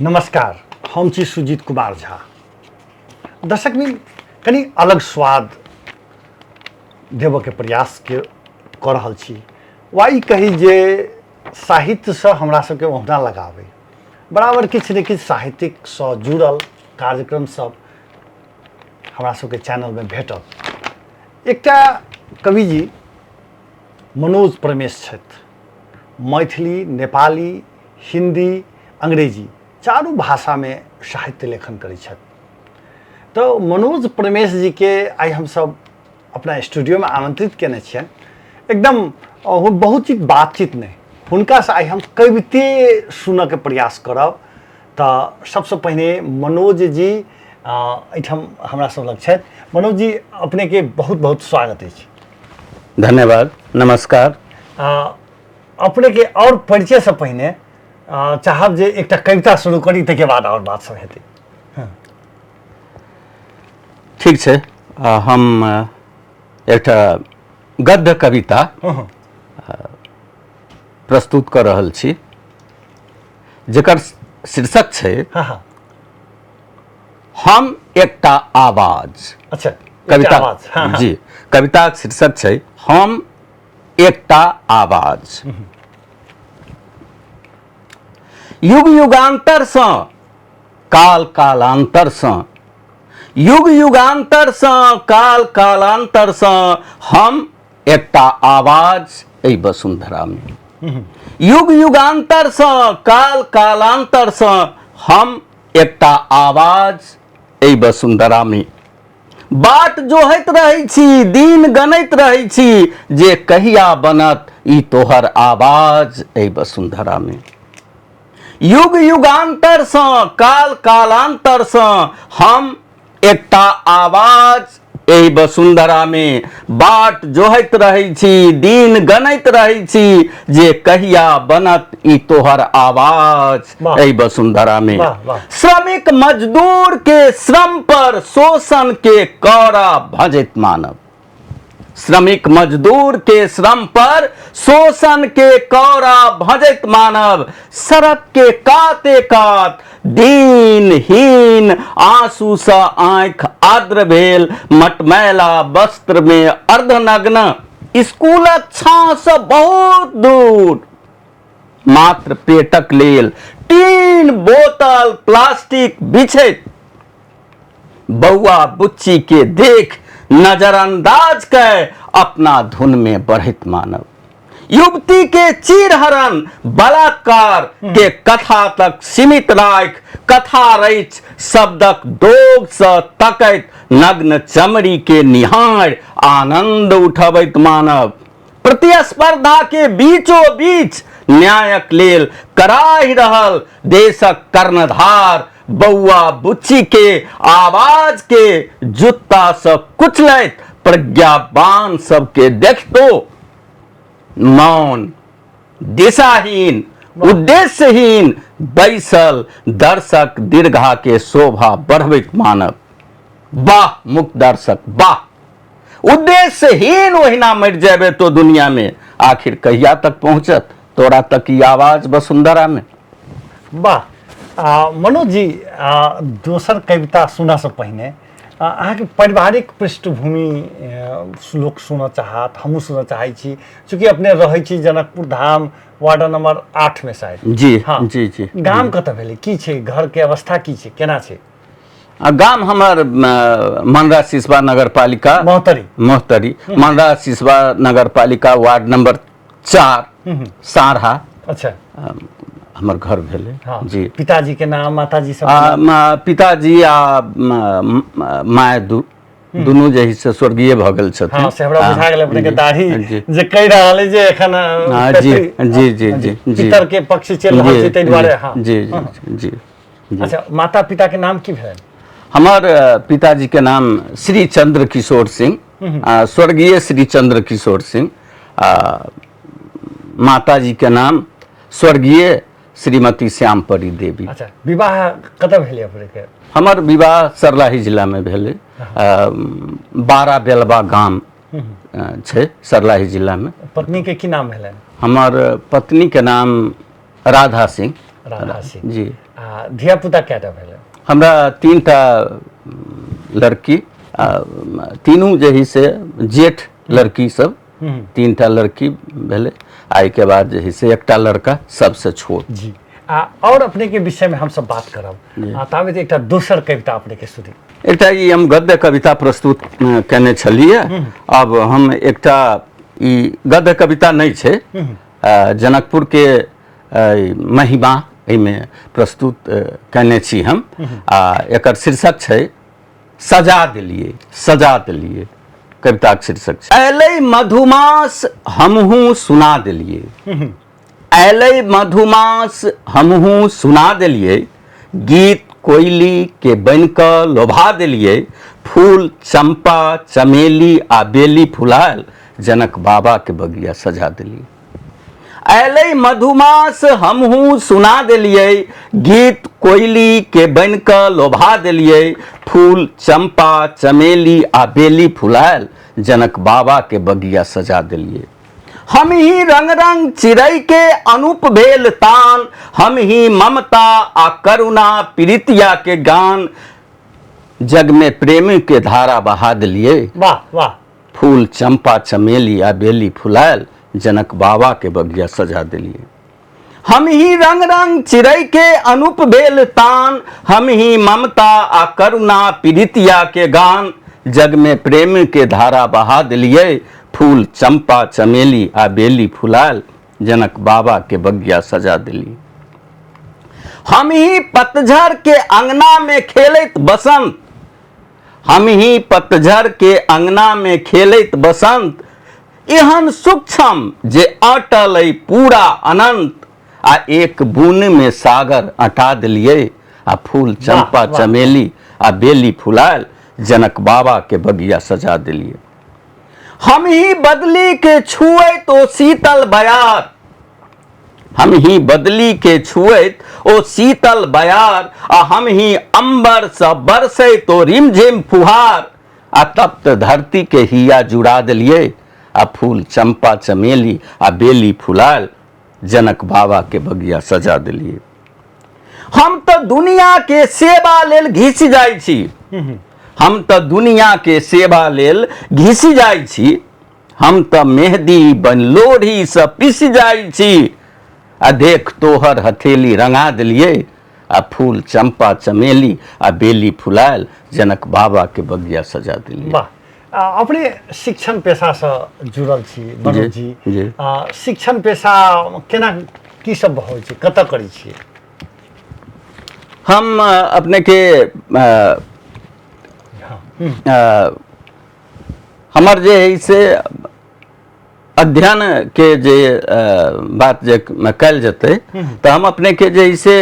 नमस्कार, हम छी सुजीत कुमार झा। दर्शक मित्र, कनि अलग स्वाद देबऽके प्रयास के कऽ रहल छी वा ई कही जे साहित्यसँ हमरा सबके ओहुना लगाबै बराबर किछु ने किछु साहित्यिकसँ जुड़ल कार्यक्रम सब हमरा सबके चैनलमे भेटत। एकटा कविजी मनोज परमेश छथि, मैथिली, नेपाली, हिंदी, अंग्रेजी चारू भाषामे साहित्य लेखन करै छथि। तऽ मनोज परमेश जीके आइ हमसब अपना स्टूडियोमे आमंत्रित केने छियनि। एकदम बहुत चीज बातचीत नहि, हुनकासँ आइ हम कविते सुनऽके प्रयास करब। तऽ सबसँ पहिने मनोज जी एहिठाम हमरा सब लग छथि। मनोज जी, अपनेके बहुत बहुत स्वागत अछि। धन्यवाद, नमस्कार। अपनेके और परिचयसँ पहिने चाहब जे एकटा कविता शुरू करी, ताहिके बाद और बात सब हेतै। ठीक छै, हम एकटा गद्य कविता प्रस्तुत कऽ रहल छी जकर शीर्षक छै हम एकटा आवाज। अच्छा, कविता आवाज। जी, कविताक शीर्षक छै हम एकटा आवाज। युग युगांतर सँ काल कालांतर सँ, युग युगांतर सँ काल कालांतर सँ हम एकटा आवाज एहि वसुंधरा में। युग युगांतर सँ काल कालांतर सँ हम एकटा आवाज एहि वसुंधरा में। बाट जोहैत रहै छी, दिन गनैत रहै छी, जे कहिया बनत ई तोहर आवाज एहि वसुंधरा में। युग युगांतर सँ काल कालांतर सँ हम एकटा आवाज एहि वसुंधरा में। बाट जोहैत रहै छी, दिन गनैत रहै छी, जे कहिया बनत ई तोहर आवाज एहि वसुंधरा में। श्रमिक मजदूर के श्रम पर शोषण के कौरा भजैत मानव, श्रमिक मजदूर के श्रम पर शोषण के कौरा भजैत मानव, सड़क के काते कात दीनहीन आंसू सँ आँखि आर्द्र भेल, मटमैला वस्त्र में अर्धनग्न, स्कूलक छाँह सँ बहुत दूर, मात्र पेटक लेल टीन बोतल प्लास्टिक बिछैत बौआ बुच्ची के देख नजरअंदाज के अपना धुन में बढ़ैत मानव, युवती के चीरहरण बलात्कार के कथा तक सीमित राख कथा रच शब्दक दोग से तकैत नग्न चमड़ी के निहार आनंद उठबैत मानव, प्रतिस्पर्धा के बीचों बीच न्यायक लेल कराहि रहल देशक कर्णधार बौआ बुच्ची के आवाज के जुत्ता से कुचलैत प्रज्ञावान सबके देखतो मौन दिशाहीन उद्देश्यहीन बैसल दर्शक दीर्घा के शोभा बढ़बैत मानव। वाह मुक्त दर्शक वाह, उद्देश्यहीन ओहिना मरि जेबे तो दुनिया में आखिर कहिया तक पहुंचत तोरा तक ई आवाज वसुंधरा में। वाह मनोज जी, दोसर कविता सुनऽ से पहिने अहाँके पारिवारिक पृष्ठभूमि लोक सुनऽ चाहत, हमहूँ सुनऽ चाहै छी, चूँकि अपने रहै छी जनकपुर धाम वार्ड नंबर 8 में शायद। जी, हाँ। जी जी। गाम कतऽ भेलै, की छै घर के अवस्था, की छै, केना छै? गाम हमर मनरा सिसवा नगर पालिका महोत्तरी, महोत्तरी मनरा सिसवा नगर पालिका वार्ड नंबर 4 साढ़ा। अच्छा, हमर घर भेलै। हाँ। जी। पिताजी के नाम, माताजी सब? पिताजी आ माय दुनू जे से स्वर्गीय भऽ गेल छथिन। हाँ, से हमरा बुझा गेल अपने के दाढ़ी जे कहि रहल है जे एखन जी जी जी जी पितर के पक्ष चलि रहल छै ताहि दुआरे। हाँ जी जी जी। अच्छा, माता पिता के नाम की भेल? हमर पिताजी के नाम श्री चंद्र किशोर सिंह, स्वर्गीय श्री चंद्र किशोर सिंह, माताजी के नाम स्वर्गीय श्रीमती श्यामपरी देवी। अच्छा, विवाह कतऽ भेलै अपने के? हमर विवाह सरलाही जिला में भेलै, बारा बेलबा गाम छै सरलाही जिला में। पत्नी के की नाम भेलनि? हमर पत्नी के नाम राधा सिंह। राधा सिंह जी। आ धियापुता कएटा भेलै? हमरा 3टा लड़की, आ तीनू जे है से जेठ लड़की सब, 3टा लड़की भेलै। आ एहिके बाद जे है से एकटा लड़का सबसे छोट। जी। आ और अपने के विषय में हमसब बात करब, आ ताबे एकटा दोसर कविता अपने के सुनी। एकटा ई हम गद्य कविता प्रस्तुत केने छलियै। अब हम एकटा ई गद्य कविता नहि छै, जनकपुर के महिमा एहिमे प्रस्तुत केने छी हम। आ एकर शीर्षक छै सजा देलियै, सजा देलियै कविताक शीर्षक छै। अयलै मधुमास हमहूँ सुना देलियै, अयलै मधुमास हमहूँ सुना देलियै, गीत कोयली के बनि कऽ लोभा देलियै, फूल चंपा चमेली आ बेली फुलायल, जनक बाबा के बगिया सजा देलियै। अयलै मधुमास हमहूँ सुना देलियै, गीत कोयली के बनि कऽ लोभा देलियै, फूल चंपा चमेली आ बेली फुलायल, जनक बाबा के बगिया सजा देलियै। हम ही रंग रंग चिड़ै के अनूप भेल तान, हम ही ममता आ करुणा प्रीतिया के गान, जग में प्रेम के धारा बहा देलियै। वाह वाह। फूल चंपा चमेली आ बेली फुलायल, जनक बाबा के बगिया सजा देलियै। हम ही रंग रंग चिड़ै के अनूप भेल तान, हम ही ममता आ करुणा पीड़ितिया के गान, जग में प्रेम के धारा बहा देलियै, फूल चंपा चमेली आ बेली फुलायल, जनक बाबा के बगिया सजा देलियै। हम ही पतझड़ के अंगना में खेलैत बसंत, हम ही पतझड़ के अंगना में खेलैत बसंत, एहन सूक्ष्म जे अटल अइ पूरा अनंत, आ एक बून में सागर अटा देलियै, आ फूल चंपा चमेली आ बेली फुलायल, जनक बाबा के बगिया सजा देलियै। हम ही बदली के छुएत ओ शीतल बयार, हम ही बदली के छुएत ओ शीतल बयार, आ हम ही अंबर सँ बरसैत ओ रिमझिम फुहार, आ तप्त धरती के हिया जुड़ा देलियै, आ फूल चंपा चमेली आ बेली फुलायल, जनक बाबा के बगिया सजा देलियै। हम तऽ दुनिया के सेवा लेल घिसि जाइ छी, हम तऽ दुनिया के सेवा लेल घिसि जाइ छी, हम तऽ मेहदी बन लोढ़ी से पिस जाइ छी, आ देख तोहर हथेली रंगा देलियै, आ फूल चंपा चमेली आ बेली फुलायल, जनक बाबा के बगिया सजा देलियै। वाह। अपने शिक्षण पेशासँ जुड़ल छी मनोज जी, जी। शिक्षण पेशा केना की सब होइ छै, कतऽ करै छियै? हम अपने के हमर जे है से अध्ययन के जे बात जे कयल जेतै तऽ हम अपने के जे है से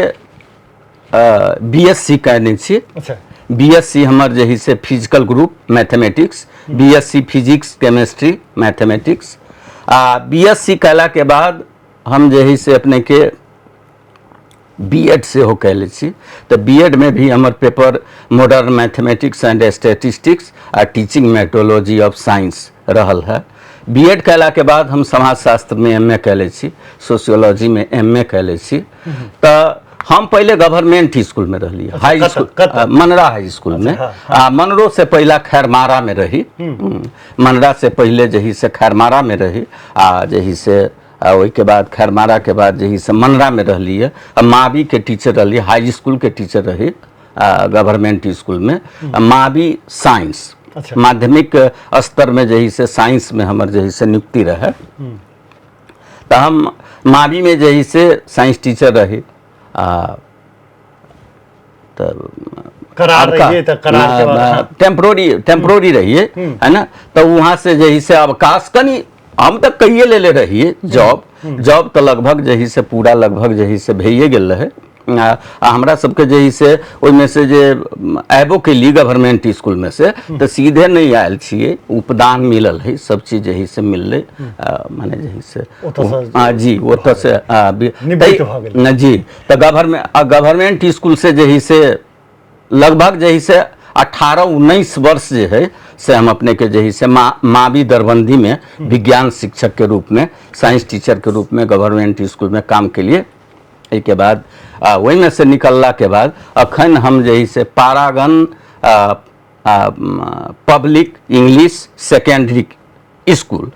बी एस सी कयने छी। अच्छा। बी एस सी हमर जे है से physical group mathematics, B S C physics chemistry mathematics, आ बी एस सी कयलाके बाद हम जे है से अपने के बी एड सेहो कयले छी। तऽ बी एड में भी हमर paper modern mathematics and statistics आ टीचिंग मेटोलॉजी ऑफ साइंस रहल है। बी एड कयलाके बाद हम समाजशास्त्रमे एम ए कयले छी, सोशियोलॉजीमे एम ए कयले छी। तऽ हम पहिले गवर्नमेंट स्कूलमे रहली, हाई कतऽ- स्कूल, कतऽ? मनरा हाई स्कूलमे, आ मनरो से पहिला खैरमारामे रही। मनरा से पहिले जे है से खैरमारामे रही, आ जे है से आ ओहिके बाद खैरमाराके बाद जे है से मनरामे रहली। आ मावीके टीचर रहली, हाई स्कूलके टीचर रही गवर्नमेंट स्कूलमे, मावी साइंस। अच्छा। माध्यमिक स्तरमे जे है से साइंसमे हमर जे है से नियुक्ति रहै, तऽ हम मावीमे जे है से साइंस टीचर रही। आ तऽ करार रहिए तऽ करार के बाद टेम्प्रोरी टेम्प्रोरी रहिए है ना, तऽ वहाँ से जे है से अवकाश कनि हम तऽ कहिए लेले रहिए जॉब, जॉब तऽ लगभग जे है से पूरा लगभग जे है से भइए गेल रहै। आ हमरा सबके जे है से ओहिमे से जे आयबो केलिए गवर्नमेंट स्कूलमे से तऽ सीधे नहि आयल छियै, उपदान मिलल है, सब चीज जे है से मिललै, माने जे है से ओतऽसँ जी ओतऽ से निवृत्त भऽ गेल। जी। तऽ गवर्नमेंट स्कूल से जे है से लगभग जे है से 18-19 वर्ष जे है से हम अपने के जे है से मावी दरबंदी में विज्ञान शिक्षक के रूप में, साइंस टीचर के रूप में गवर्नमेंट स्कूल में काम के लिए। एहिके बाद ओहिमे से निकललाके बाद अखन हम जे है से Paragon public English secondary school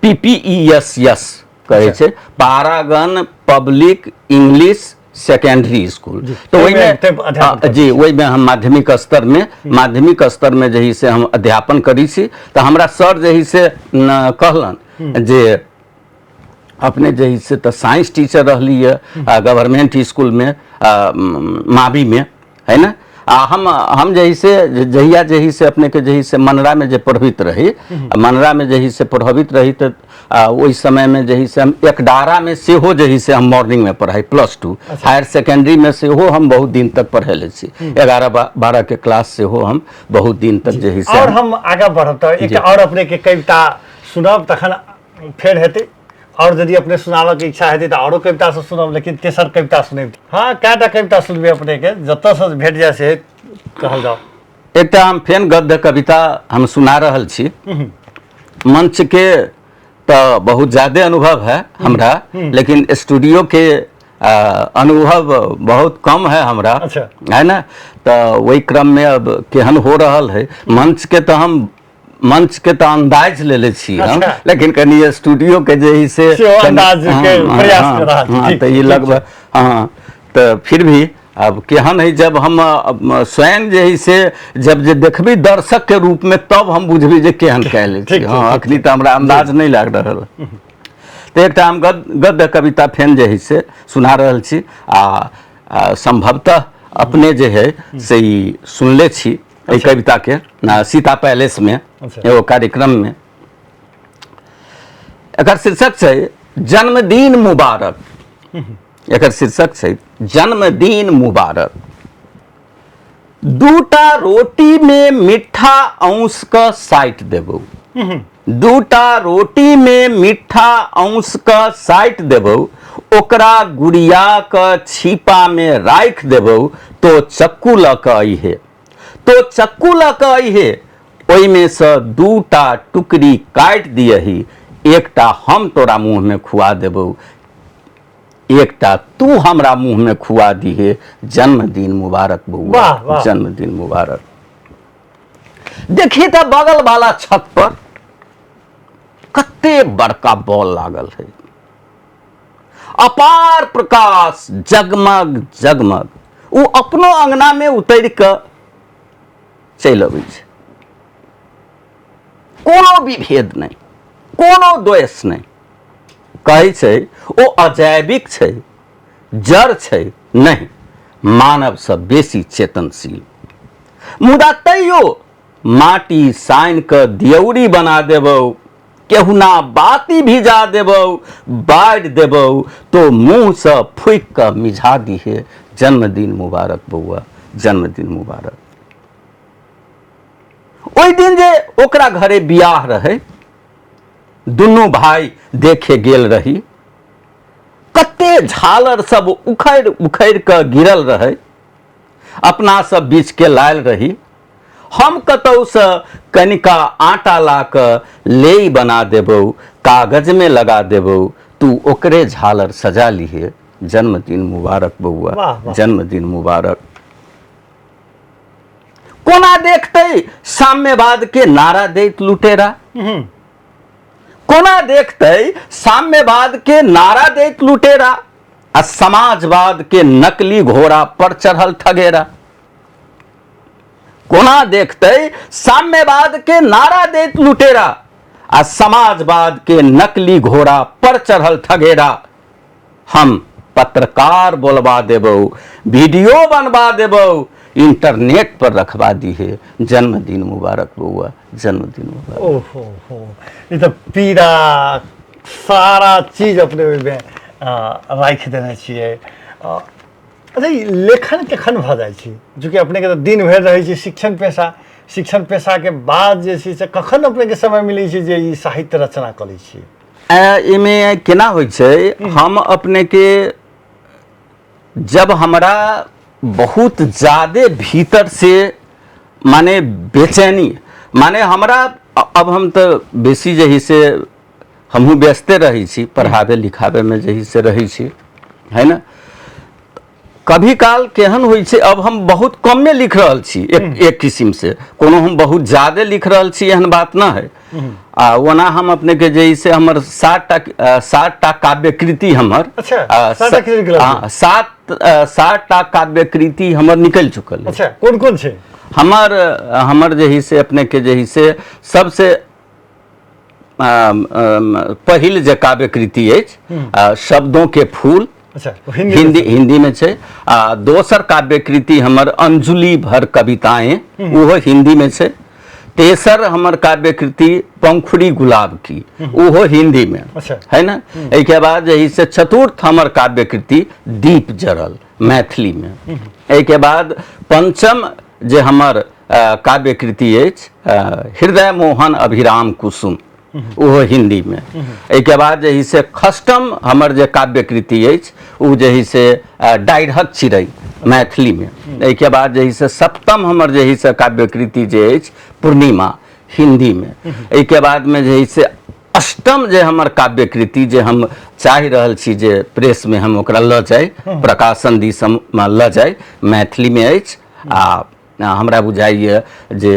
PPESS कहै छै, Paragon public English secondary school, तऽ ओहिमे जी ओहिमे हम माध्यमिक स्तरमे, माध्यमिक स्तरमे जे है से हम अध्यापन करै छी। तऽ हमरा सर जे है से कहलनि जे अपने जे है से तऽ साइंस टीचर रहली है गवर्नमेंट स्कूलमे माबीमे, है ना? आ हम जे है से जहिया जे है से अपनेके जे है से मनरामे जे पढ़बैत रही, मनरामे जे है से पढ़बैत रही, तऽ ओहि समयमे जे है से हम एकडारामे सेहो जे है से हम मॉर्निंगमे पढ़ाइ, +2 हायर सेकेंडरीमे सेहो हम बहुत दिन तक पढ़ेले छी, 11-12 के क्लास सेहो हम बहुत दिन तक जे है से। और हम आगाँ बढ़ब तऽ एक और अपनेके कविता सुनब, तखन फेर हेतै। और यदि अपने सुनाबऽके इच्छा हेतै तऽ औरो कविता सब सुनब, लेकिन तेसर कविता सुनेब। हँ, कएटा कविता सुनबै अपनेके, जतऽसँ भेट जाय से कहल जाओ। एकटा हम फेर गद्य कविता हम सुना रहल छी। मंच के तऽ बहुत ज्यादे अनुभव है हमरा, लेकिन स्टूडियो के अनुभव बहुत कम है हमरा। अच्छा। है ना? तऽ ओहि क्रम में अब केहन हो रहल है, मंच के तऽ हम मंच के तऽ अंदाज लेले छी हम। अच्छा। लेकिन कनि स्टूडियो के जे है से सेहो कनि- अंदाज के हाँ, प्रयास हाँ, कऽ रहल छी। हाँ, ठीक, तऽ ई ठीक। लगभग हाँ, तऽ फिर भी अब केहन है, जब हम स्वयं जे है से जब जे देखबी दर्शक के रूप में तब हम बुझबी जे केहन कएले छी। ठीक, हाँ, ठीक, अखनी तऽ हमरा अंदाज नहि लागि रहल। तऽ एकटा हम गद्य कविता फेन जे है से सुना रहल छी, आ संभवतः अपने जे है से ई सुनले छी एहि कविता के सीता पैलेस में अच्छा। एगो कार्यक्रम में। एकर शीर्षक छै जन्मदिन मुबारक। एकर शीर्षक छै जन्मदिन मुबारक। दूटा रोटी में मिठा अंश क साटि देबौ, दूटा रोटी में मिठा अंश क साटि देबौ, ओकरा गुड़िया क छीपा में राखि देबौ, तो चक्कू लऽ कऽ अइहे, तो चक्कू लऽ कऽ अइहे, ओहिमे सँ दूटा टुकड़ी काटि दियही, एकटा हम तोरा मुँहमे खुआ देबौ, एकटा तू हमरा मुँहमे खुआ दिहे। जन्मदिन मुबारक बौआ, वाह, वाह। जन्मदिन मुबारक। देखी तऽ बगल वाला छत पर कते बड़का बॉल लागल है, अपार प्रकाश, जगमग जगमग। ओ अपनो अंगना में उतरि कऽ चलि अबै छै, कोनो विभेद नहि, कोनो द्वेष नहि। कहै छै ओ अजैविक छै, जड़ छै नहि, मानवसँ बेसी चेतनशील। मुदा तैयो माटि सानि कऽ दियौरी बना देबौ, केहुना बाती भिजा देबौ, बाढ़ि देबौ, तो मुँहसँ फूकि कऽ मिझा दिहे। जन्मदिन मुबारक बौआ, जन्मदिन मुबारक। ओहि दिन जे ओकरा घरे बियाह रहै, दुनू भाई देखे गेल रही, कते झालर सब उखड़ि उखड़ि कऽ गिरल रहै, अपना सब बीच के लायल रही। हम कतौसँ कनिका आटा ला कऽ लेई बना देबौ, कागजमे लगा देबौ, तू ओकरे झालर सजा लिहे। जन्मदिन मुबारक बौआ, वाह, वाह। जन्मदिन मुबारक। कोना देखतै साम्यवाद के नारा दैत लुटेरा, कोना देखतै साम्यवाद के नारा दैत लुटेरा, आ समाजवाद के नकली घोड़ा पर चढ़ल ठगेरा। कोना देखतै साम्यवाद के नारा दैत लुटेरा, आ समाजवाद के नकली घोड़ा पर चढ़ल ठगेरा। हम पत्रकार बोलबा देबौ, वीडियो बनबा देबौ, इंटरनेट पर रखबा दिहे। जन्मदिन मुबारक बौआ, जन्मदिन मुबारक। ओहो हो, ई तऽ पीड़ा सारा चीज अपने ओहिमे राखि देने छियै। अच्छा, ई लेखन कखन भऽ जाइ छै? चूँकि अपनेके तऽ दिन भरि रहै छै शिक्षण पेशा, शिक्षण पेशाके बाद जे छै से कखन अपनेके समय मिलै छै जे ई साहित्य रचना कऽ लै छियै? एहिमे केना होइ छै, हम अपनेके जब हमरा बहुत ज्यादे भीतर से माने बेचैनी, माने हमरा अब हम तऽ बेसी जे है से हमहूँ व्यस्ते रहै छी, पढ़ाबै लिखाबैमे जे है से रहै छी, है ने? कभी काल केहन होइ छै, अब हम बहुत कमे लिख रहल छी एक एक किसिम से, कोनो हम बहुत ज्यादे लिख रहल छी एहन बात न है। आ ओना हम अपने के जे से हमर 7 टा काव्यकृति हमर अच्छा, 7 टा कृति निकलल। हाँ, 7 टा काव्यकृति हमर निकलि चुकल है। अच्छा, कोन कोन छै? हमर हमर जे है से अपने के जे है से सबसे पहिल जे काव्यकृति अछि, शब्दों के फूल। अच्छा, ओ हिंदी? हिंदी, हिंदी में छै। आ दोसर काव्यकृति हमर अंजुली भर कविताएं, ओहो हिंदी में छै। तेसर हमर काव्यकृति पंखुड़ी गुलाब की, ओहो हिंदी में। है ना? एहिके बाद जे है से चतुर्थ हमर काव्यकृति दीप जरल, मैथिली में। एहिके बाद पंचम जे हमर काव्यकृति अछि, हृदय मोहन अभिराम कुसुम, ओहो हिंदी में। एहिके बाद जे है से षष्ठम हमर जे काव्यकृति अछि, ओ जे है से डाइरहक चिड़ै, मैथिली में। एहिके बाद जे है से सप्तम हमर जे है से काव्यकृति जे अछि, पूर्णिमा, हिंदी में। एहिके बादमे जे है से अष्टम जे हमर काव्यकृति, जे हम चाहि रहल छी जे प्रेसमे हम ओकरा लऽ जाइ, प्रकाशन दिस हम लऽ जाइ, मैथिलीमे अछि। आ हमरा बुझाइए जे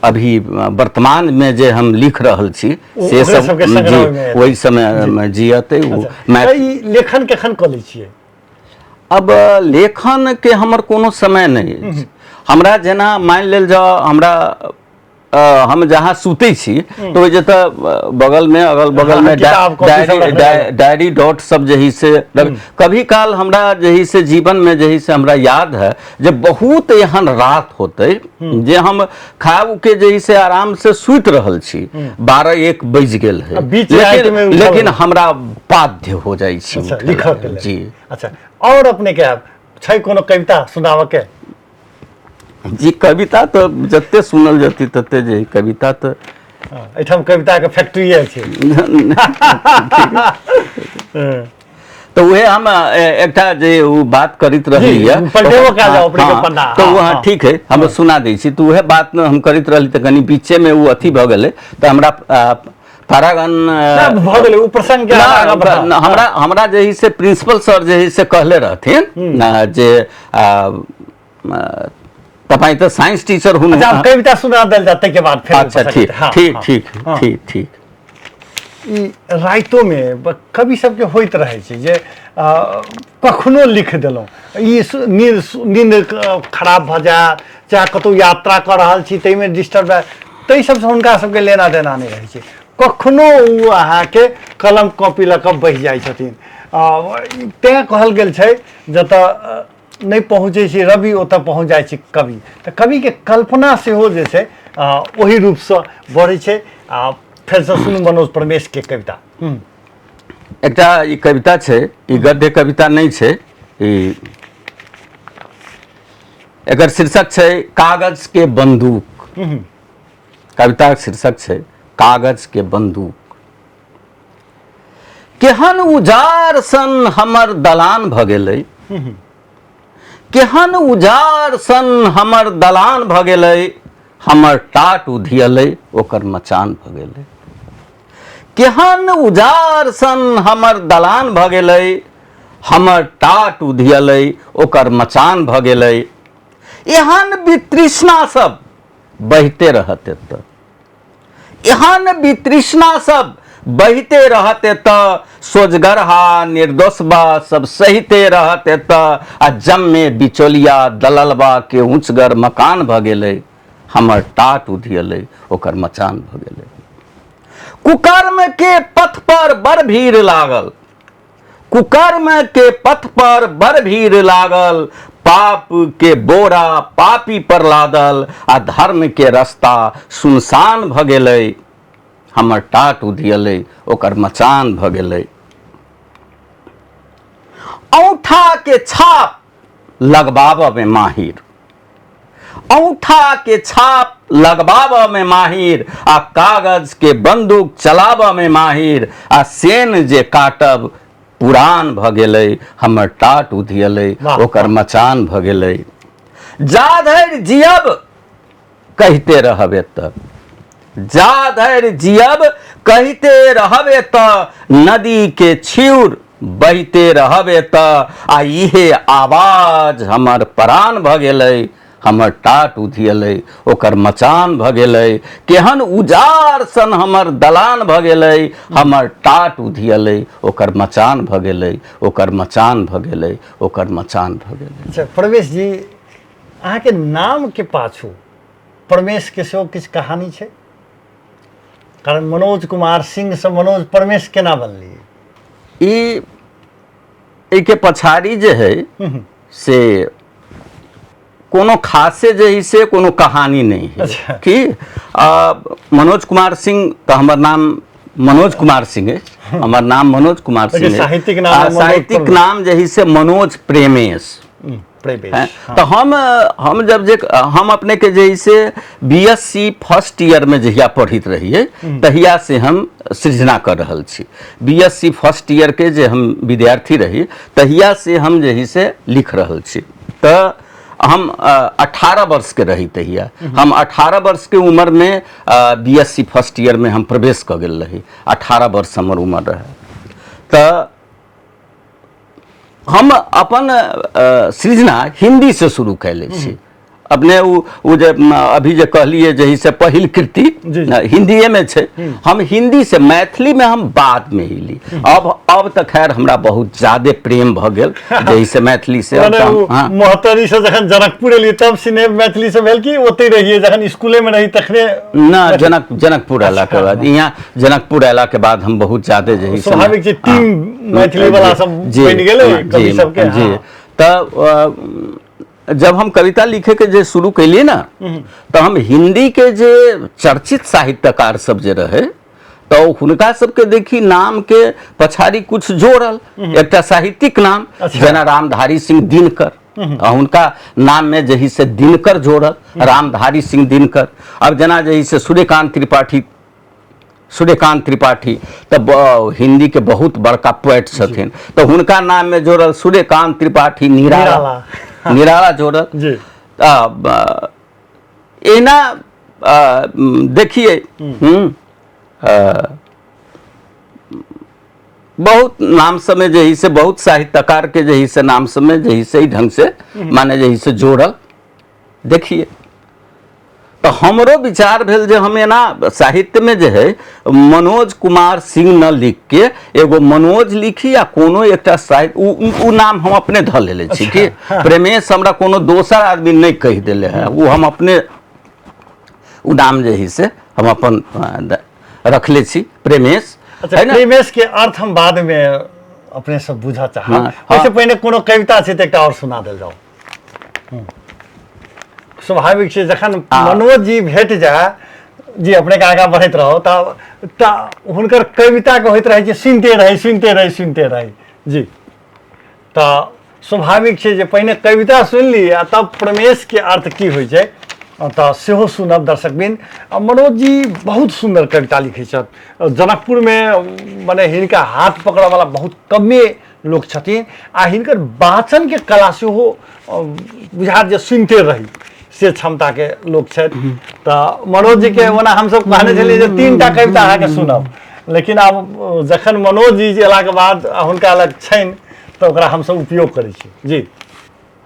अभी वर्तमानमे जे हम लिख रहल छी से ओकरे सब सबके संग्रह जी ओहिमे एतै। ओहि समयमे जियतै ओ। तऽ ई लेखन केखन कऽ लै छियै? अब लेखन के हमर कोनो समय नहि अछि। हमरा जेना मानि लेल जाउ, हमरा हम जहाँ सुतै छी तऽ ओहि जतऽ बगलमे, अगल बगलमे किताब, कॉपी सब डायरी रखने रहबै। डायरी डॉट सब जे है से कभी काल हमरा जे है से जीवन में जे है से हमरा याद है जे बहुत एहन रात होते जे हम खा के जे है से आराम से सुति रहल छी, 12-1 बजि गेल है, आ बीच राति में लेकिन उठल लेकिन हमरा बाध्य हो जाइ छी उठै लिखऽ के ला। लेल। जी। अच्छा, और अपने के छै कोनो कविता सुनाबऽ के? जी, कविता तऽ जते सुनल जती तते जे कविता तऽ एहिठाम कविता के फैक्ट्री छै। तऽ उहे हम एकटा जे ओ बात करैत रहली है। पलटेबो कयल जाउ अपने के पन्ना। तऽ ओ हाँ। ठीक है, हम सुना दै छी। तऽ उहे बात हम करैत रहली तऽ कनि बीचे में ओ अथी भऽ गेलै, तऽ हमरा पारागन भऽ गेलै ओ प्रसंग के ना, आगाँ बढ़ाउ। ना, हमरा हमरा जे है से प्रिंसिपल सर जे है से कहले रहथिन ना, जे तपाईँ तऽ साइंस टीचर हुनु। अच्छा, आब कविता सुना देल जाए, ताहिके बाद फेर अच्छा, प्रसंग ठीक। हेतै। हाँ, ठीक। हाँ, ठीक। हाँ। ठीक ठीक। ई रातिोमे कवि सबके होइत रहै छै जे कखनो लिख देलहुँ, ई नींद नींद खराब भऽ जाय, चाहे कतहु यात्रा कऽ रहल छी ताहिमे डिस्टर्ब भए, ताहि सबसँ हुनका सबके लेना देना नहि रहै छै। कखनो ओ अहाँके कलम कॉपी लऽ कऽ बैस जाइ छथिन। तेँ कहल गेल छै, जतऽ नहि पहुँचै छै रवि, ओतऽ पहुँच जाइ छै कवि। तऽ कविके कल्पना सेहो जे छै ओहि रूपसँ बढ़ै छै। आ फेरसँ सुनू मनोज परमेशके कविता। एकटा ई कविता छै, ई गद्य कविता नहि छै ई। एकर शीर्षक छै कागज के बंदूक। कविताक शीर्षक छै कागज के बंदूक। केहन उजार सन हमर दलान भऽ गेलै, केहन उजार सन हमर दलान भऽ गेलै, हमर टाट उधियलै, ओकर मचान भऽ गेलै। केहन उजार सन हमर दलान भऽ गेलै, हमर टाट उधियलै, ओकर मचान भऽ गेलै। एहन वितृष्णा सब बहिते रहत एतऽ, एहन वितृष्णा सब बहिते रहत एतऽ, सोजगरहा निर्दोषबा सब सहिते रहत एतऽ, आ जम्मे बिचौलिया दललबा के ऊँचगर मकान भऽ गेलै, हमर टाट उधियलै, ओकर मचान भऽ गेलै। कुकर्म के पथ पर बड़ भीड़ लागल, कुकर्म के पथ पर बड़ भीड़ लागल, पाप के बोरा पापी पर लादल, आ धर्म के रास्ता सुनसान भऽ गेलै, हमर टाट उधियलै, ओकर मचान भऽ गेलै। औंठा के छाप लगबाबऽ में माहिर, औंठा के छाप लगबाबऽ में माहिर, आ कागज के बंदूक चलाबऽ में माहिर, आ सेन जे काटब पुरान भऽ गेलै, हमर टाट उधियलै, ओकर मचान भऽ गेलै। जा धरि जियब कहिते रहब एतऽ, जा धरि जियब कहिते रहब एतऽ, नदी के छिउर बहिते रहब एतऽ आ इहे आवाज हमर प्राण भऽ गेलै हमर टाट उधियलै ओकर मचान भऽ गेलै केहन उजार सन हमर दलान भऽ गेलै हमर टाट उधियलै ओकर मचान भऽ गेलै ओकर मचान भऽ गेलै ओकर मचान भऽ गेलै। अच्छा प्रवेश जी, अहाँके नामके पाछू परमेशके सेहो किछु कहानी छै? कारण मनोज कुमार सिंह से मनोज परमेश केना बनलियै? ई एहिके पछाड़ी जे है से कोनो खासे जे है से कोनो कहानी नहीं है। अच्छा। कि मनोज कुमार सिंह तऽ हमर नाम मनोज कुमार सिंह अछि, हमर नाम मनोज कुमार लेकिन सिंह अछि। साहित्यिक नाम मनोज साहित्यिक परमेश। नाम जे है से मनोज प्रेमेश। प्रेमेश, हैं? हाँ। तऽ हम जब जे हम अपने के जे है से B S C first year में जहिया पढ़ैत रहियै तहिया से हम सृजना कर रहल छी। B S C first year के जे हम विद्यार्थी रही तहिया से हम जे है से लिख रहल छी। तऽ हम 18 वर्ष के रही तहिया, हम 18 वर्ष के उम्र में B S C first year में हम प्रवेश कऽ गेल रही। 18 वर्ष हमर उम्र रहे। तऽ हम अपन सृजना हिंदी से शुरू कैले छी। अपने उ जे अभी जे कहलिए जे से पहिल कृति जी, जी। हिंदीए में छै, हम हिंदी से मैथिली में हम बाद में अयली। अब तऽ खैर हमरा बहुत ज्यादे प्रेम भऽ गेल जे से मैथिली से। अब मने तऽ हम- उ हाँ। महोत्तरी से जखन जनकपुर एलियै तब सिनेह मैथिली से भेल कि ओतै रहियै जखन स्कूले में रही तखने? ना, जनकपुर अयला के बाद, यहाँ जनकपुर अयला के बाद हम बहुत ज्यादे जे है से स्वाभाविक छै, टीम हाँ, मैथिली वाला सब जी, बनि गेलै, हाँ, कवि जी, सबके, जी। हाँ। तऽ जब हम कविता लिखे के जे शुरू कैलिए ना तऽ हम हिंदी के जे चर्चित साहित्यकार सब जे रहे तऽ हुनका सबके देखी नाम के पछाड़ी कुछ जोड़ल एकटा साहित्यिक नाम, अच्छा। जेना रामधारी सिंह दिनकर, आ हुनका नाम में जे है से दिनकर जोड़ल, रामधारी सिंह दिनकर। अब जेना जे है से सूर्यकांत त्रिपाठी, सूर्यकांत त्रिपाठी तऽ हिंदी के बहुत बड़का पोएट छथिन, तऽ हुनका नाम में जोड़ल सूर्यकांत त्रिपाठी निराला, निराला। निराला जोड़ल। जी। एना देखिए, बहुत नाम समय जे है से बहुत साहित्यकार के जे है से नाम समय जे है से ढंग से माने जे है से जोड़ल देखिए। तो हमरो विचार भेल जे हम एना साहित्य में जे है मनोज कुमार सिंह न लिख के एगो मनोज लिखी या कोनो एकटा साहित्य उ नाम हम अपने धऽ लेले छी कि प्रेमेश हमरा कोनो दोसर आदमी नहीं कहि देले है, वो हम अपने उ नाम जे है से हम अपन रखले छी प्रेमेश। अच्छा, है ना? प्रेमेश के अर्थ हम बाद में अपने सब बुझा चाहब। हाँ, ओहिसँ हाँ। पहिने कोनो कविता छै तऽ एकटा और सुना देल जाओ। स्वाभाविक छै जखन मनोज जी भेट जाय जी अपने के आगाँ बढ़ैत रहो तऽ हुनकर कविता के होइत रहै छै सुनिते रही सुनिते रही सुनिते रही जी। तऽ स्वाभाविक छै जे पहिने कविता सुनि ली आ तब प्रमेश के अर्थ की होइ छै तऽ सेहो सुनब दर्शकबिन। आ मनोज जी बहुत सुन्दर कविता लिखै छथि। जनकपुरमे मने हिनका हाथ पकड़ऽवला बहुत कमे लोक छथिन आ हिनकर वाचनके कला सेहो बुझायत जे सुनिते रही से क्षमताके लोक छथि। तऽ मनोज जीके ओना हमसब कहने छलियै जे 3टा कविता अहाँके सुनब, लेकिन आब जखन मनोज जी अयलाके बाद हुनका लग छनि तऽ ओकरा हमसब उपयोग करै छी। जी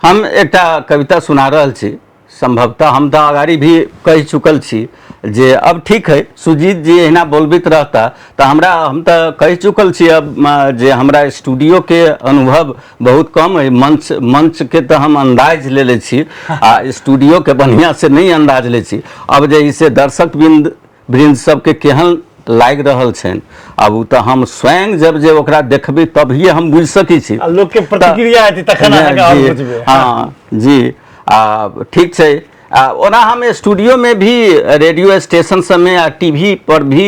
हम एकटा कविता सुना रहल छी। संभवतः हम तऽ अगाड़ी भी कहि चुकल छी जे अब ठीक है सुजीत जी एहिना बोलबैत रहता तऽ हम तऽ कहि चुकल छी अब जे हमरा स्टूडियो के अनुभव बहुत कम है, मंच के तऽ हम अंदाज ले ले छी आ स्टूडियो के बढ़िया से नहीं अंदाज ले छी। अब जे इसे दर्शक वृंद सबके केहन लागि रहल छनि आब ओ तऽ हम स्वयं जब जे ओकरा देखबै तभिए हम बुझि सकै छी आ लोक के प्रतिक्रिया हेतै तखन अहाँके आओर जी, बुझबै। हाँ जी आ ठीक छै। आ ओना हम स्टूडियो में भी रेडियो स्टेशन सबमे आ टीवी पर भी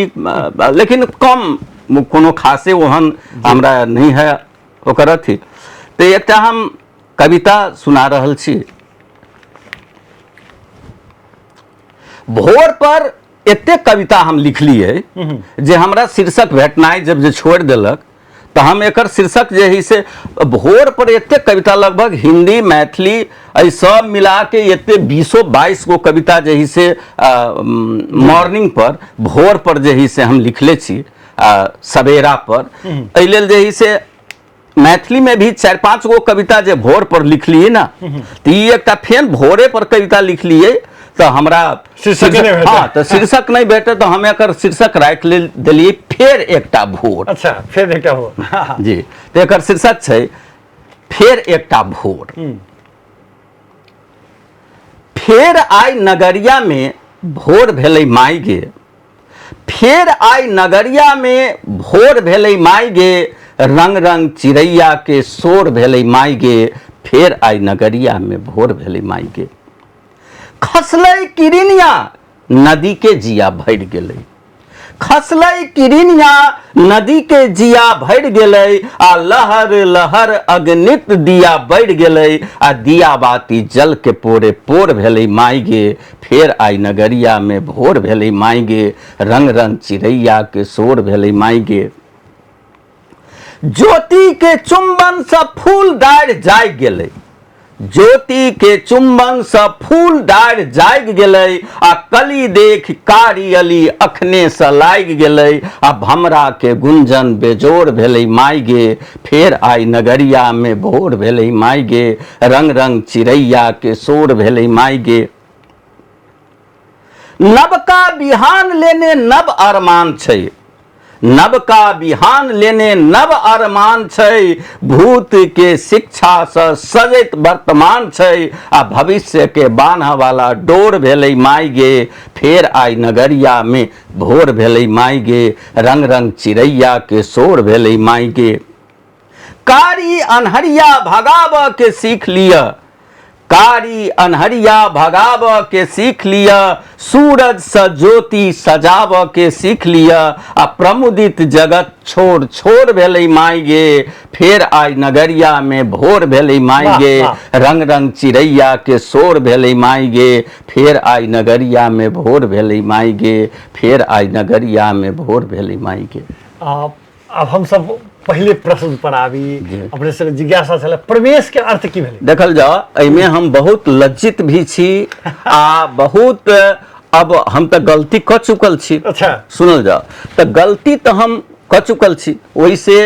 लेकिन कम कोनो खासे ओहन हमरा नहीं है ओकर अथी। तऽ एकटा हम कविता सुना रहल छी। भोर पर एते कविता हम लिखलियै जे हमरा शीर्षक भेटनाइ जब जे छोड़ि देलक तऽ हम एकर शीर्षक जे है से भोर पर एते कविता लगभग हिंदी मैथिली एहि सब मिला के एते 20-22 गो कविता जे है से मॉर्निंग पर भोर पर जे है से हम लिखले छी सवेरा पर। एहि लेल जे है से मैथिली में भी 4-5 गो कविता जे भोर पर लिखलिए ना, तो ई एकटा फेन भोरे पर कविता लिखलिए तऽ हमरा शीर्षक नहि भेटल। हाँ, तऽ शीर्षक नहि भेटल, तऽ हम एकर शीर्षक राखि लेल देलिए फेर एकटा भोर। अच्छा, फेर एकटा भोर। जी, तऽ एकर शीर्षक छै फेर एकटा भोर। फेर आइ नगरिया में भोर भेलै माय गे, फेर आइ नगरिया में भोर भेलै माय गे, रंग रंग चिड़ैया के शोर भेलै माय गे, फेर आइ नगरिया में भोर भेलै माय गे। खसलै किरिनिया नदी के जिया भरि गेलै, खसलै किरिनिया नदी के जिया भरि गेलै, आ लहर लहर अगणित दिया बढ़ि गेलै, आ दिया बाती जल के पोरे पोर भेलै माय गे, फेर आइ नगरिया में भोर भेलै माय गे, रंग रंग चिड़ैया के शोर भेलै माय गे। ज्योति के चुंबन से फूल डारि जागि गेलै, ज्योति के चुंबन से फूल डारि जागि गेलै, आ कली देख कारी अली अखने से लागि गेलै, आ भमरा के गुंजन बेजोर भेलै माय गे, फेर आइ नगरिया में भोर भेलै माय गे, रंग रंग चिड़ैया के शोर भेलै माय गे। नवका बिहान लेने नव अरमान छै, नवका बिहान लेने नव अरमान छै, भूत के शिक्षा से सजैत वर्तमान छै, आ भविष्य के बान्ह वाला डोर भेलै माय गे, फेर आइ नगरिया में भोर भेलै माय गे, रंग रंग चिड़ैया के शोर भेलै माय गे। कारी अन्हरिया भगाबऽ के सीख लिअ, कारी अन्हरिया भगाबऽ के सीख लिअ, सूरज सँ ज्योति सजाबऽ के सीख लिअ, आ प्रमुदित जगत छोर छोर भेलै माय गे, फेर आइ नगरिया में भोर भेलै माय गे, रंग रंग चिड़ैया के शोर भेलै माय गे, फेर आइ नगरिया में भोर भेलै माय गे, फेर आइ नगरिया में भोर भेलै माय गे। आब हम सब पहिले प्रश्न पर आबी, अपने से जिज्ञासा छलै प्रवेश के अर्थ की भेलै। देखल जाओ, एहिमे हम बहुत लज्जित भी छी आ बहुत, अब हम तऽ गलती कऽ चुकल छी। अच्छा। सुनल जाओ, तऽ गलती तऽ हम कऽ चुकल छी, ओहिसे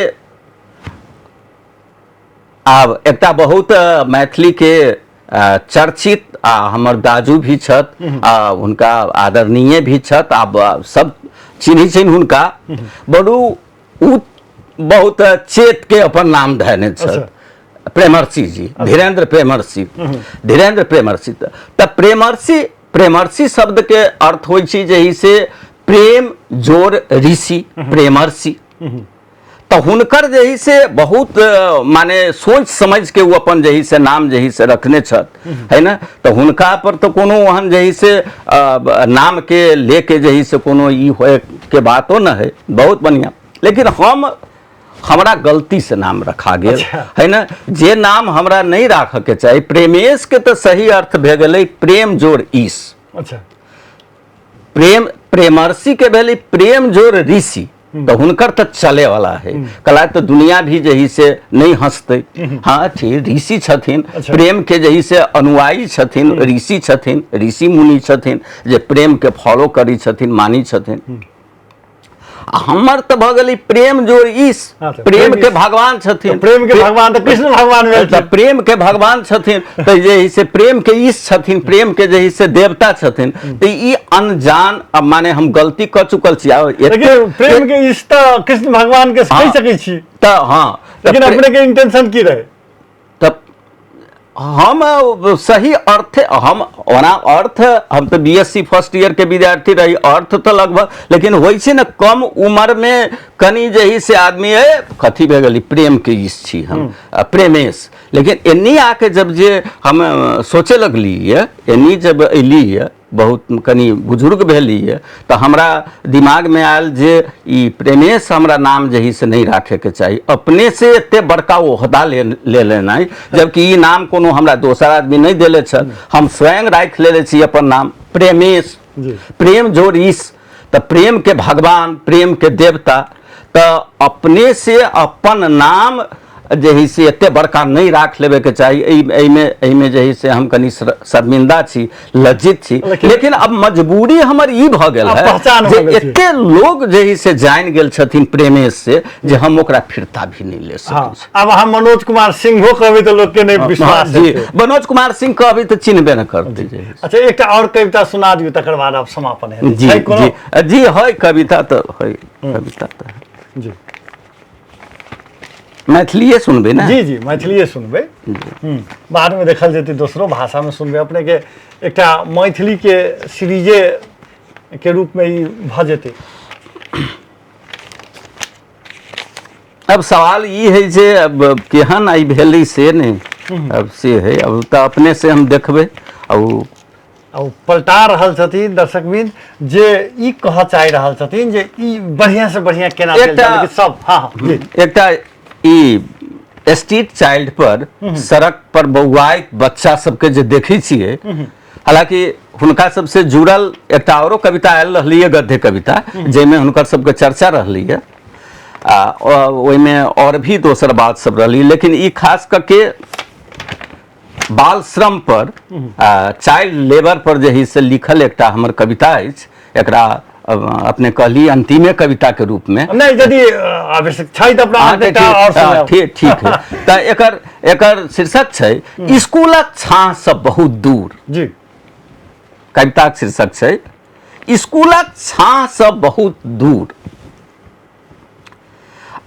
आब एकटा बहुत मैथिली के चर्चित आ हमर दाजू भी छथि आ हुनका आदरणीय भी छथि, आब सब चिन्है छनि हुनका, बड़ू उ बहुत चेत के अपन नाम धयने छथि। प्रेमर्षि जी, धीरेन्द्र प्रेमर्षि, धीरेन्द्र प्रेमर्षि। तऽ प्रेमर्षि, प्रेमर्षि शब्द के अर्थ होइ छै जे से प्रेम जोर ऋषि, प्रेमर्षि। तऽ हुनकर जे है से बहुत माने सोच समझ के ओ अपन जे है से नाम जे है से रखने छथि, है ना। तऽ हुनका पर तऽ कोनो ओहन जे है से नाम के लेके जे है से कोनो ई होए के बातो न है, बहुत बढ़िया। लेकिन हमरा गलती से नाम रखा गेल। है ना, जे नाम हमरा नहीं राखऽ के चाही। प्रेमेश के तऽ सही अर्थ भए गेलै प्रेम जोर ईश। प्रेम, प्रेमर्षि के भेलै प्रेम जोर ऋषि, तऽ हुनकर तऽ चले वाला है, कला तऽ दुनिया भी जे है से नहीं हंसते। हाँ ठीक, ऋषि छथिन, प्रेम के जे है से अनुयायी छथिन, ऋषि छथिन, ऋषि मुनि छथिन जे प्रेम के फॉलो करै छथिन, मानै छथिन। आ हमर तऽ भऽ गेलै प्रेम जोर ईश, प्रेम के भगवान छथिन, प्रेम के भगवान तऽ कृष्ण भगवान भेल, तऽ प्रेम के भगवान छथिन, तऽ जे है से प्रेम के ईश छथिन, प्रेम के जे है से देवता छथिन। तऽ ई अनजान, अब माने हम गलती कऽ चुकल छी। लेकिन प्रेम के ईश तऽ कृष्ण भगवान के कहि सकै छी। तऽ हाँ, लेकिन अपने के इंटेंशन की रहे? तऽ हम सही अर्थ, हम ओना अर्थ, हम तऽ B S C first year के विद्यार्थी रही, अर्थ तऽ लगभग, लेकिन होइ छै ने कम उम्र में कनि जे है से आदमी है कथी भए गेलै प्रेम के ईश छी हम, प्रेमेश। लेकिन एन्नी आके जब जे हम सोचे लगली एन्नी जब अयली बहुत कनि बुजुर्ग भेली तऽ हमरा दिमागमे आयल जे ई प्रेमेश हमरा नाम जे है से नहि राखैके चाही, अपने से एते बड़का ओहदा ले लेनाइ, जबकि ई नाम कोनो हमरा दोसर आदमी नहि देले छल, हम स्वयं राखि लेले छी अपन नाम प्रेमेश, प्रेम जोर ईश, तऽ प्रेम के भगवान, प्रेम के देवता, तऽ अपने से अपन नाम जे है से एते बड़का नहि राख लेबेके चाही। एहिमे एहिमे जे है से हम कनि शर्मिंदा छी, लज्जित छी, लेकिन अब मजबूरी हमर ई भऽ गेल है जे एते लोग जे है से जानि गेल छथिन प्रेमेश से जे हम ओकरा फिरता भी नहीं ले सकै छी। आब अहाँ मनोज कुमार सिंहो कहबै तऽ लोक के नहि विश्वास जी, मनोज कुमार सिंह कहबै तऽ चिन्हबे नहि करतै। अच्छा, एकटा और कविता सुना दियौ, तकर बाद आब समापन हेतै। जी जी जी, है कविता तऽ है, कविता तऽ जी। मैथिलीए सुनबै ने? जी जी, मैथिलीए सुनबै, बादमे देखल जेतै दोसरो भाषामे सुनबै। अपने के एकटा मैथिली के सीरीजे के रूप में ई भऽ जेतै। अब सवाल ई है जे अब केहन आई भेलै से नहि, अब से है, अब तऽ अपने से हम देखबै। आ ओ पलटा रहल छथिन दर्शकवृंद जे ई कहऽ चाहि रहल छथिन जे ई बढ़िया से बढ़िया केना एकटा सब। हाँ, हाँ, एकटा ई स्ट्रीट चाइल्ड पर, सड़क पर बौआइत बच्चा सबके जे देखै छियै, हालांकि हुनका सबसे जुड़ल एकटा औरो कविता आयल रहलै, गद्य कविता, जाहिमे हुनकर सबके चर्चा रहलै है, आ ओहिमे और भी दोसर बात सब रहलै, लेकिन ई खास करके बाल श्रम पर, चाइल्ड लेबर पर जे है से लिखल एकटा हमर कविता अछि। एकरा अपने कहली अंतिमे कविता के रूप में। नहीं, यदि आवश्यक छै तऽ अपना एकटा और सुनाउ। ठीक ठीक है। तऽ एकर एकर शीर्षक छै स्कूलक छाँह से बहुत दूर। जी। कविताक शीर्षक छै स्कूलक छाँह से बहुत दूर।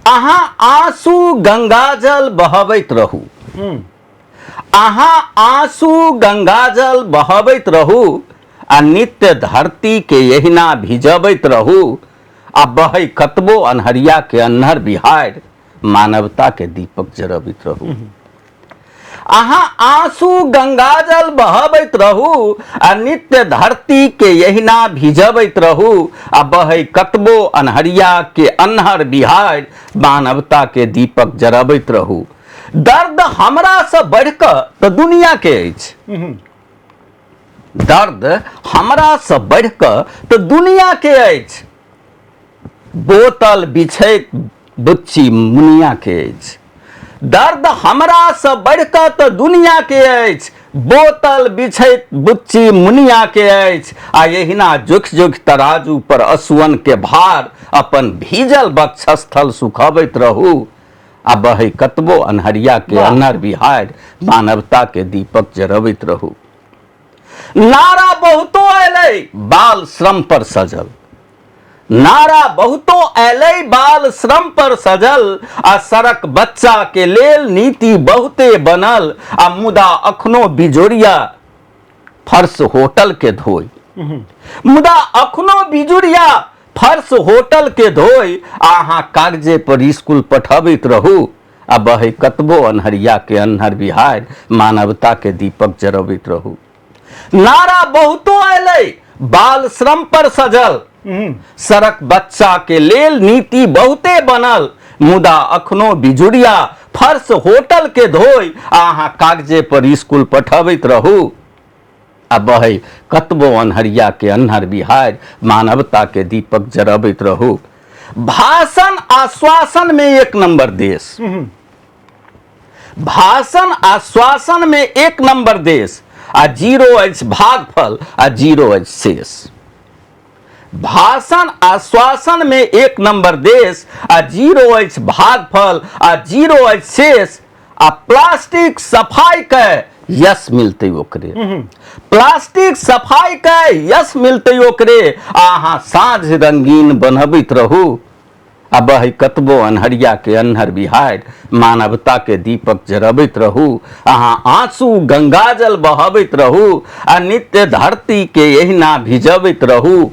अहाँ आंसू गंगाजल बहबैत रहू, अहाँ आंसू गंगाजल बहबैत रहू, आ नित्य धरती के एहिना भिजबैत रहू, आ बहै कतबो अन्हरिया के अन्हर बिहार, मानवता के दीपक जरबैत रहू। अहाँ आंसू गंगाजल बहबैत रहू, आ नित्य धरती के एहिना भिजबैत रहू, आ बहै कतबो अन्हरिया के अन्हर बिहार, मानवता के दीपक जरबैत रहू। दर्द हमरा से बढ़िकऽ तऽ दुनिया के अछि, दर्द हमरा से बढ़िकऽ तऽ दुनिया के अछि, बोतल बिछैत बुच्ची मुनिया के अछि। दर्द हमरा से बढ़िकऽ तऽ दुनिया के अछि, बोतल बिछैत बुच्ची मुनिया के अछि, आ एहिना जोखि जोखि तराजू पर असुअन के भार, अपन भीजल बक्षस्थल सुखबैत रहू, आ बहै कतबो अन्हरिया के अन्हर बिहार, मानवता के दीपक जरबैत रहू। नारा बहुतो अयलै बाल श्रम पर सजल, नारा बहुतो अयलै बाल श्रम पर सजल, आ सड़क बच्चा के लेल नीति बहुते बनल, आ मुदा अखनो बिजोरिया फर्श होटल के धोई, मुदा अखनो बिजुरिया फर्श होटल के धोई, आ अहाँ कागजे पर स्कूल पठबैत रहू, आ बहै कतबो अन्हरिया के अन्हर बिहार, मानवता के दीपक जरबैत रहू। नारा बहुतो अयलै बाल श्रम पर सजल, सड़क बच्चा के लेल नीति बहुते बनल, मुदा अखनो बिजुरिया फर्श होटल के धोई, आ अहाँ कागजे पर स्कूल पठबैत रहू, आ बहै कतबो अन्हरिया के अन्हर बिहार, मानवता के दीपक जरबैत रहू। भाषण आश्वासन में एक नंबर देश, भाषण आश्वासन में एक नंबर देश, आ जीरो अछि भागफल आ जीरो अछि शेष। भाषण आश्वासन में एक नंबर देश, आ जीरो अछि भागफल आ जीरो अछि शेष, आ प्लास्टिक सफाई के यश मिलते ओकरे, प्लास्टिक सफाई के यश मिलते ओकरे, आ अहाँ साँझ रंगीन बनबैत रहू, आ बहै कतबो अन्हरिया के अन्हर बिहार, मानवता के दीपक जरबैत रहू। अहाँ आंसू गंगाजल बहबैत रहू, आ नित्य धरती के एहिना भिजबैत रहू,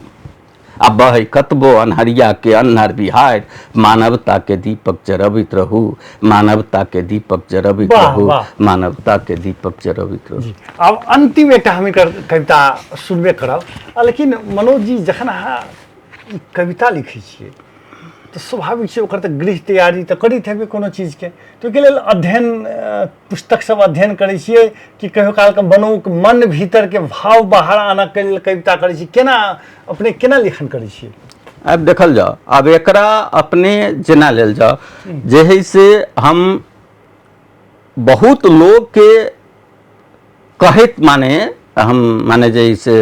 आ बहै कतबो अन्हरिया के अन्हर बिहार, मानवता के दीपक जरबैत रहू, मानवता के दीपक जरबैत रहू, मानवता के दीपक जरबैत रहू। आब अंतिम एकटा हम एकर कविता सुनबे करब, लेकिन मनोज जी जखन अहाँ कविता लिखै छियै तऽ स्वाभाविक छै ओकर तऽ गृह तैयारी तऽ करैत हेबै कोनो चीजके, तऽ ओहिके लेल अध्ययन पुस्तक सब अध्ययन करै छियै कि कहियो कालके मनोक मन भीतरके भाव बाहर आनऽके लेल कविता करै छी, केना अपने केना लेखन करै छियै? आब देखल जाओ, आब एकरा अपने जेना लेल जाओ, जे है से हम बहुत लोकके कहैत माने हम माने जे से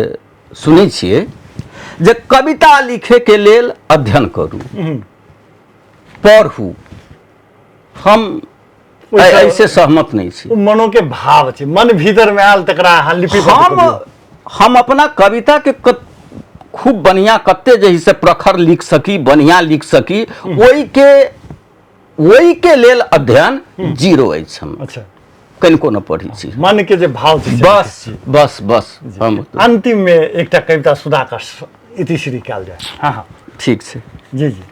सुनै छियै जे कविता लिखैके लेल अध्ययन करू, पढ़ू। हम एहिसे सहमत नहि छी। ओ मनो के भाव छै, मन भीतर में आयल तकरा अहाँ लिपि हम अपना कविता के खूब बढ़िया कते जे से प्रखर लिख सकी, बढ़िया लिख सकी, ओहि के लेल अध्ययन जीरो अछि हम। अच्छा। कनिको न पढ़ै छी। मन के जे भाव छै, बस बस बस। हम अंतिम में एकटा कविता सुना कऽ इतिश्री कयल जाय। हाँ हाँ ठीक छै। जी जी।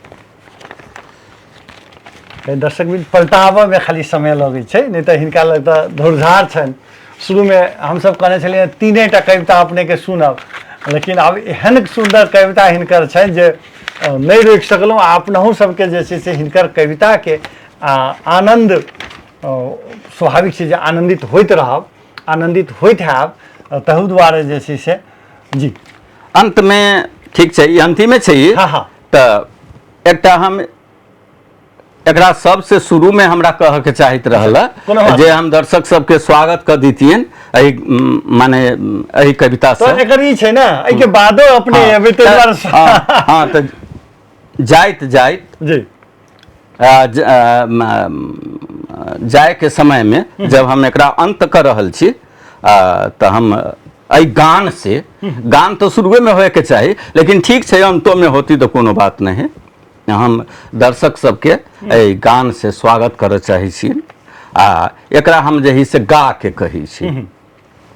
दर्शक बिन पलटाबऽमे खाली समय लगै छै, नहि तऽ हिनका लग तऽ धुरझार छनि। शुरूमे हमसब कहने छलियै 3 टा कविता अपनेके सुनब, लेकिन आब एहन सुन्दर कविता हिनकर छनि जे नहि रोकि सकलहुँ। आ अपनहु सबके जे छै से हिनकर कविताके आनन्द स्वाभाविक छै जे आनन्दित होइत रहब, आनन्दित होइत हैब, तहू दुआरे जे छै से जी। अंतमे ठीक छै, ई अंतिमे छै ई। हाँ, हाँ। तऽ एकटा हम एकरा सबसे शुरू में हमरा कह के चाहत रहल कोनो बात जे हम दर्शक सबके स्वागत कर दितियन एहि माने एहि कविता तो से। एकर ई छै ना, एहि के बादो अपने हाँ, एबै, ताहि दुआरे से। हाँ, हाँ, तऽ जाइत जाइत जी। जाय के समय में जब हम एकरा अंत कर रहल छी, तऽ हम एहि गान से, गान तो शुरुए में होए के चाही, लेकिन ठीक छै अंतो में होती तो कोनो बात नहीं। हम दर्शक सबके एहि गान से स्वागत करऽ चाहै छी आ एकरा हम जे है से गा के कहै छी।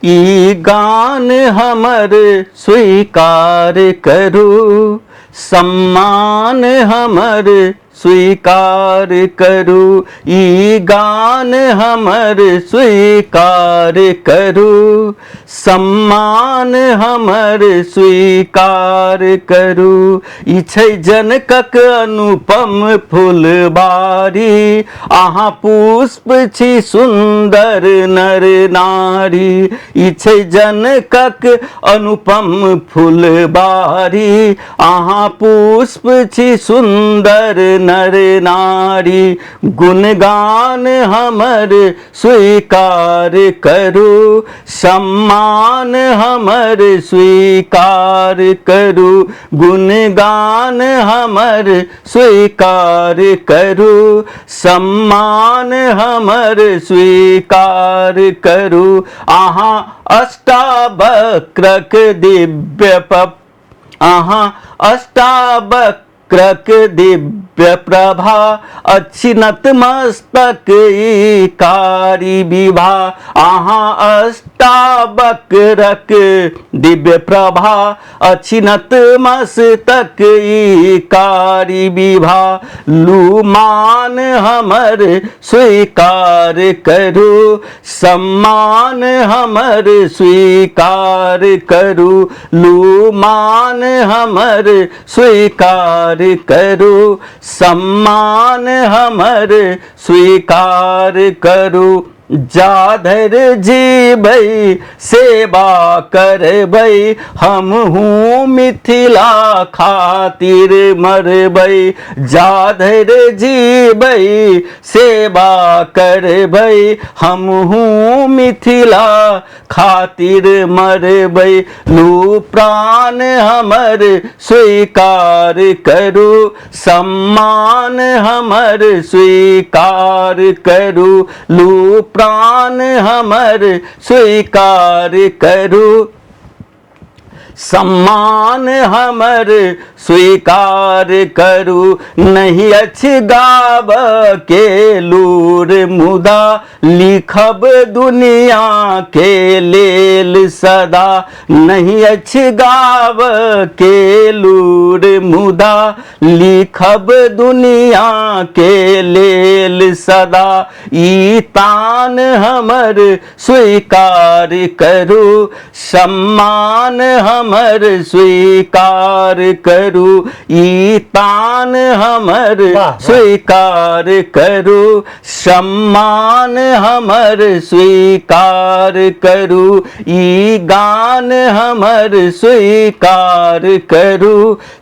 ई गान हमर स्वीकार करू, सम्मान हमर स्वीकार करू, ई गान हमर स्वीकार करू, सम्मान हमर स्वीकार करू। ई छै जनकक अनुपम फुलबारी, अहाँ पुष्प छी सुंदर नर नारी। ई छै जनकक अनुपम फुलबारी, अहाँ पुष्प छी सुंदर नर नारी। गुणगान हमर स्वीकार करू, सम्मान हमर स्वीकार करू, गुणगान हमर स्वीकार करू, सम्मान हमर स्वीकार करू। अहाँ अष्टावक्रक दिव्य पप, अहाँ अष्टावक्रक दिव्य प्रभा, अछि नतमस्तक ई कारी विभा। अहाँ अष्टावक्रक दिव्य प्रभा, अछि नतमस्तक ई कारी विभा। लुमान हमर स्वीकार करू, सम्मान हमर स्वीकार करू, लुमान हमर स्वीकार करू, सम्मान हमर स्वीकार करू। जाधर जीबै सेवा करबै, हमहूँ मिथिला खातिर मरबै। जाधर जीबै सेवा करबै, हमहूँ मिथिला खातिर मरबै। लू प्राण हमर स्वीकार करू, सम्मान हमर स्वीकार करू, लू प्राण हमर स्वीकार करू, सम्मान हमर स्वीकार करू। नहीं अछि गाब के लूर मुदा, लिखब दुनिया के लेल सदा। नहीं अछि गाब के लूर मुदा, लिखब दुनिया के लेल सदा। ई तान हमर स्वीकार करू, सम्मान हमर हमर स्वीकार करू, ई तान हमर वाह, वाह। स्वीकार करू, सम्मान हमर स्वीकार करू, ई गान हमर स्वीकार करू,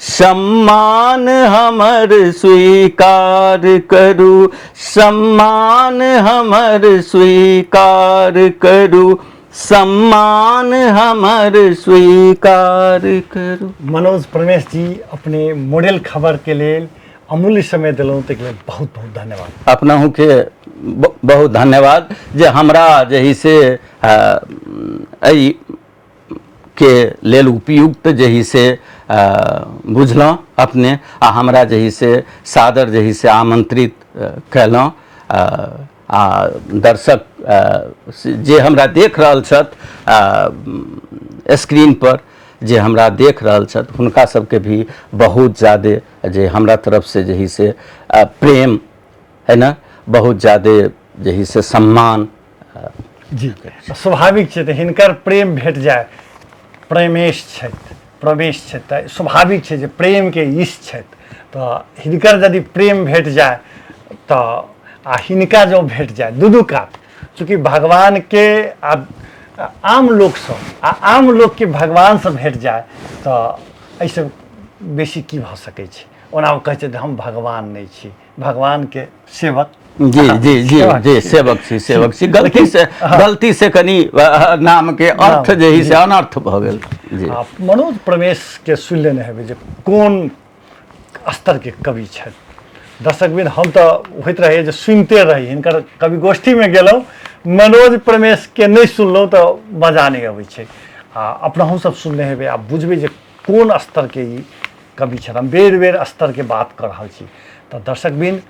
सम्मान हमर स्वीकार करू, सम्मान हमर स्वीकार करू, सम्मान हमर स्वीकार करू। मनोज प्रमेश जी, अपने मॉडल खबर के लेल अमूल्य समय दिलहुँ, ताहिके लेल बहुत बहुत धन्यवाद। अपनहुँ के बहुत धन्यवाद जे हमरा जे है से एहि के लेल उपयुक्त जे है से बुझलहुँ अपने, आ हमरा जे है से सादर जे है से आमंत्रित कयलहुँ। आ दर्शक जे हमरा देख रहल छथि स्क्रीन पर, जे हमरा देख रहल छथि, हुनका सबके भी बहुत ज्यादे जे हमरा तरफ से जे है से प्रेम है ना, बहुत ज्यादे जे है से सम्मान। जी, स्वाभाविक छै तऽ हिनकर प्रेम भेट जाय, प्रेमेश छथि, प्रवेश छथि, तऽ स्वाभाविक छै जे प्रेमके ईश छथि, तऽ हिनकर यदि प्रेम भेट जाय तऽ आ हिनका जँ भेट जाय दू दू कात, चूँकि भगवानके आ आम लोकसँ आ आम लोकके भगवानसँ भेट जाय तऽ एहिसँ बेसी की भऽ सकै छै। ओना ओ कहै छथि हम भगवान नहि छी, भगवानके सेवक। जी जी जी जी, सेवक छी, सेवक छी। गलती से कनि नाम के अर्थ जे है से अनर्थ भऽ गेल जी। आ मनोज प्रमेश के सुनि लेने हेबै जे कोन स्तर के कवि छथि। दर्शकबिन, हम तऽ होइत रहैए जे सुनिते रही हिनकर कवि गोष्ठीमे गेलहुँ, मनोज प्रमेश के नहि सुनलहुँ तऽ मजा नहि अबै छै। आ अपनहु सब सुनने हेबै आ बुझबै जे कोन स्तर के ई कवि छथि। हम बेर बेर स्तर के बात कऽ रहल छी। तऽ दर्शकबिन,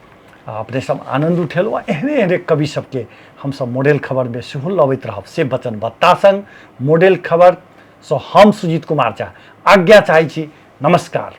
अपने सब आनन्द उठेलहुँ आ एहने एहने कवि सबके हमसब मॉडल खबरमे सेहो लबैत रहब, से वचनबद्धता संग मॉडल खबरसँ हम सुजीत कुमार झा आज्ञा चाहै छी। नमस्कार।